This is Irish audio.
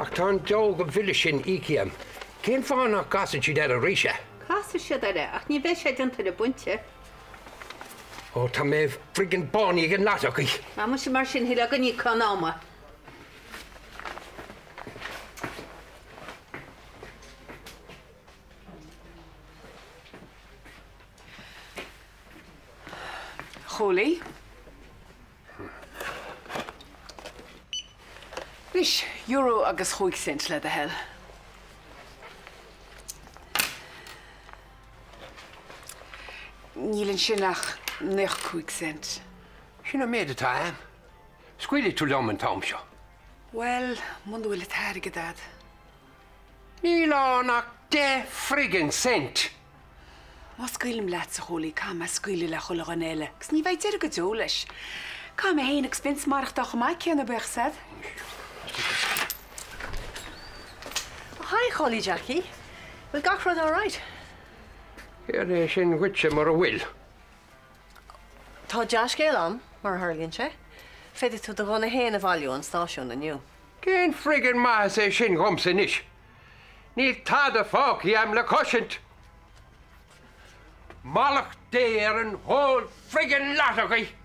Ach tá an deabhal de bhille sin íoctha a'm. Cén fáth nach gcasann siad air arís é? Casfaidh siad air é, ach ní bheidh sé déanta ar an bpointe. Ó, tá mé friggin bánaithe ag an lot acu. Á, muise mar sin, shílfeá go n-íocfá in am é. Chóilí. Anois, euro agus chúig cent le do thoil. Níl ansin ach 95 cent. Sin an méid atá a'm. Scaoilfidh tú liom an t-am seo. Bhuel, muna bhfuil an t-airgead a'd. Níl ann ach deich friggin cent! Má scaoilim leatsa, a Chóilí, caithfidh mé scaoileadh le chuile dhuine eile, agus ní bheidh deireadh go deo leis. Caithfidh mé féin agus Vince maireachtáil chomh maith céanna, buíochas a'd. Oh, hi, a Chóilí Jackie. Bhfuil gach rud all right? Céard é sin dhuitse mura bhfuil? Tá dea-scéal a'm, mar a tharlaíonn sé. Féadfaidh tú do ghunna fhéin a bhailiú ón stáisiún inniu. Cén friggin maitheas é sin dhomsa anois? Níl tada fágtha a'm le cosaint! Mallacht Dé ar an whole friggin lot agaibh!